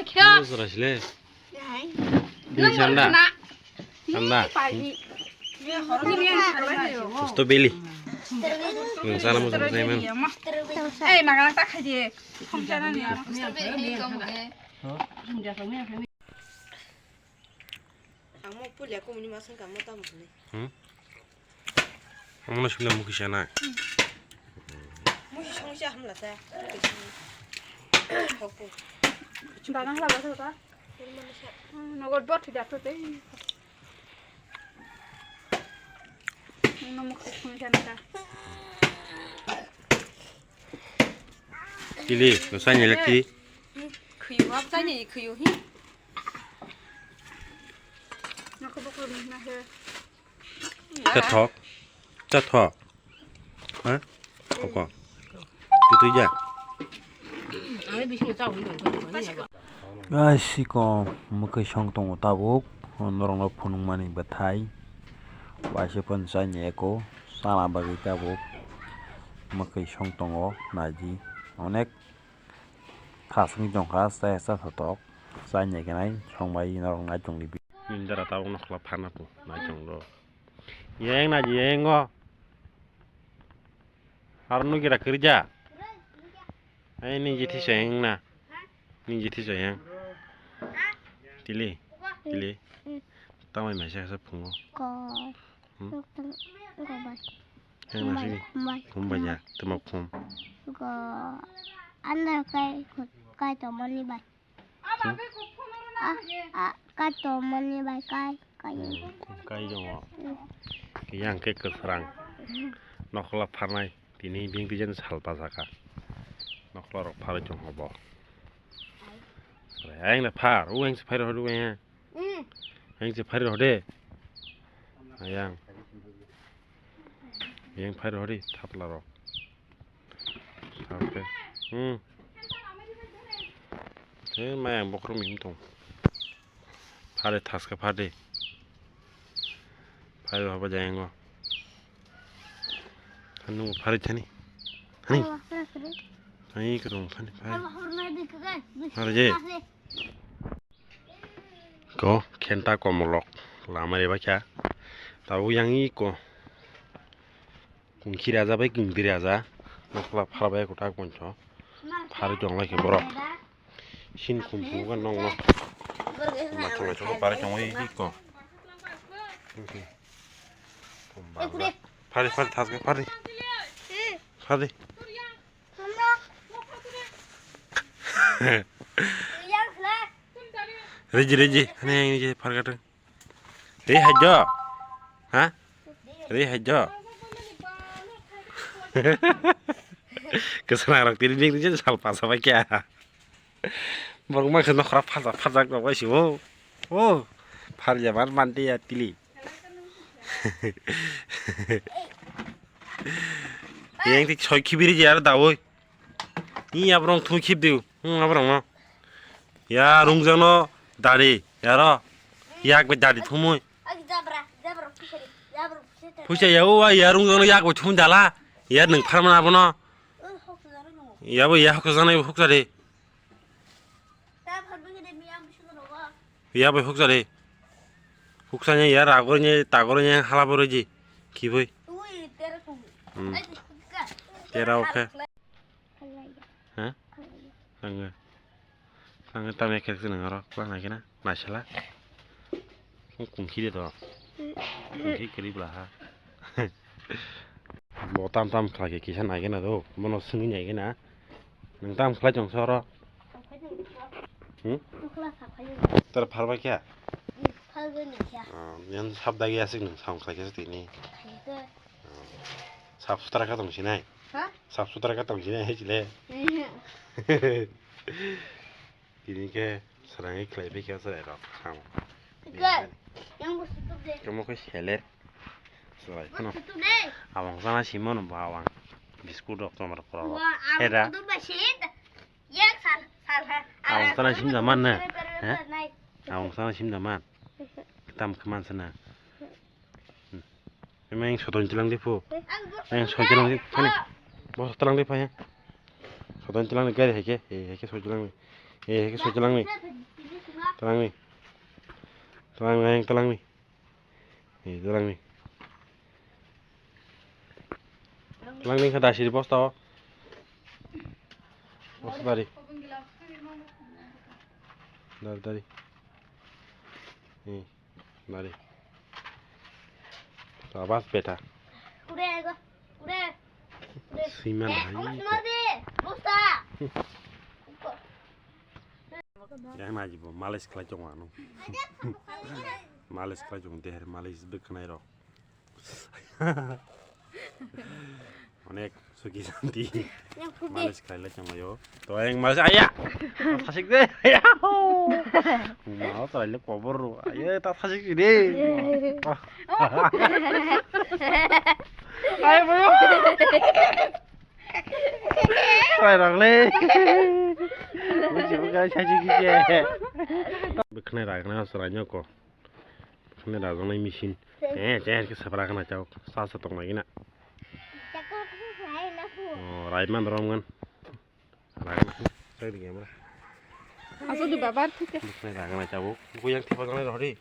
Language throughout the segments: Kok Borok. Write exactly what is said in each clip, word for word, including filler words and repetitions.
Kyo. Sura sile. Ini sanda. Sanda. Usto beli. Nung sana mo sana man. Eh, magana tak haji. Usto beli. Ang mo pulya ko muni masang ka mo tam huni. Hmm? Ang mo sumna mukhi sana. Mukhi song siya hamla ta. Hopo. Dana hala ba ta. Hmm, nogo dot hi dakto te. Ang mo mukhi song siya na ta. Tili, no sanya lek ti. Khuyu, hap sanya khuyu hi. Chathok. Chathok. Ha? Koko. Tutu ya. Guys, siko mukhi song tongo tabuk. Norokno phunukmani bwthai. Waisa pon sanya eko. Sana bagwi tabuk. Mukhi song tongo. Naidi. Onek. Khasung tongkha, chaya cha thotok, chai naikanai, songbai norok naichong libi. Indra tabuk nokhla phana po, naichong do. Yeng na yeng o. Aro nugi ra kirja. Ai ni jithi soyeng na. Ni jithi soyeng. Tili. Tili. Tamai mai sa sa phungo. Ko. Hmm? Nokthang, nokthang bai. Yang nasi ni? Bai. Khum bai ya, tuma khum. Go, anda kai, kai to mani bai. Hmm? Ah, ah, kai to mani bai, kai, kai. Hmm, kai jong o. Hmm. Yang ke kwsrang. Nokhla pharnai, tini bing tijen sal pasaka. Nokhla rok pharoi jong obo. Yang le phar, u yang se phar hodu yang. Hmm. Yang se phar hode. Yang. Yang phar hode, thapla rok. Oke. Hmm. He, mayang bokhorok mihim tong. Phare thaska phade. Phare baba jayango. Hanu phare thani. Hani. Ani ko dong thani phare. Phare je. Ko khenta komolok lama reba kha. Tabo yang i ko. Kungkhi raja bai kungdi raja. Nokla phar bai kwtak poncho. Phar jong lai khe borok. Sin khum khum ga nong no. Ma thang chok phar jong bai ki ko. Phar phar thas ga phar. Phar. Reji reji. Hane reji phar ga. Ri hajjo. Ha? Ri hajjo. Kesana rok tiri ning ning sal pasa bai kya. Borok ma kheno khara phaja phaja rok bai si o. O. Phar ya man man te ya tili. Yang ti choi khibiri je ar da oi. Ni abrong thu khib diu. Hmm, abrong no. Ya, rungjang no dari, ya ro. Yak be dari thumui. Puisa ya, o, ya, rungjang no yak be thum dala. Ya, nung pharman abono. Ya, bo, ya, hoksa jana, hoksa de. Ya, bo, hoksa de. Hoksa ni, ya, ragor ni, tagor ni, hala boro ji. Kiboi. Hmm. Tera oke. Ha? Ang, ang tam ek ek nang aro kla nai kena naisala. Kung kung khide to. Kung khi kri bla ha. Bo tam tam kla ke kisa nai kena do. Bono sungwi nai kena. Nang tam khlai chong soro. Hmm? Tar pharba kya? Yan sab dagi asik nang sam khlai kesa tini. Sap sutra ka tong sinai. Ha? Sap sutra ka tong sinai hai chile. Iya. Tini ke serangi khlai bai khe serai rok sam. Ke, yang bo sutuk de. Kamu ke seler. Serai kono. Sutuk de. Awang sana simon ba awang. Biskut rok tomar koro. Wa, awang sutuk ba sit. Yang sal, sal ha. Awang sana sim da man na. Ha? Awang sana sim da man. Tam kman sana. Emang sodon chilang di phu. Emang sodon chilang di phani. Bo talang di phai. Sodon chilang di gari hai khe, hai khe sodon chilang di. Eh, ke soi telangni. Telangni. Telangni, telangni. Eh, telangni. Telangni kha dasi bosta o. Bosta dari. Dari, dari. Eh, dari. Abas beta. Udah, gua. Udah. Udah. Siman Eh, hai. Awas, mati. Bosta. Yang naji bo malis khlai chong ano. Malis khlai chong deher malis bwkhnai rok. Onek suki santi. Malis khlai lai chong ayo. To yang malis aya. Sasik de. Aya. Ma to le kobor ro. Ayo ta sasik de. Ayo boyo. Try rok le. Buji buga saji kije. Bwkhnai ragna sranyo ko. Bwkhnai rajaknai machine. Eh, eh, ke sabra kana chao. Sa sa tong lagi na. Oh, rai man rom ngan. Rai man. Sai di kamera. Aso di babar thike. Bwkhnai ragna chao. Buku yang thipa gana rori.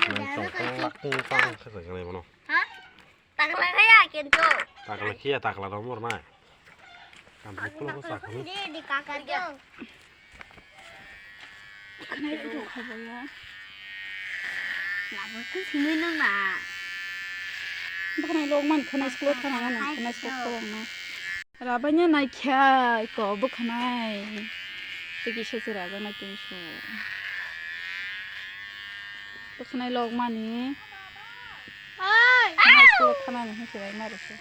Nang chong tong lak tong tang khe ragna bono. Ha? Takla kaya kintu. Takla kiya takla romor na. Ang buklo ko sakni. Di, di kakar kyo. Khnai rok kha bo ya. Lama ko simi nang na. Bwkhnai lok man khnai school thana nang khnai school thana. Rabanya nai kha ko bwkhnai. Tiki se se raja nai tiki so. Bwkhnai lok mani. Oi. Khnai school thana nang se rai maro se.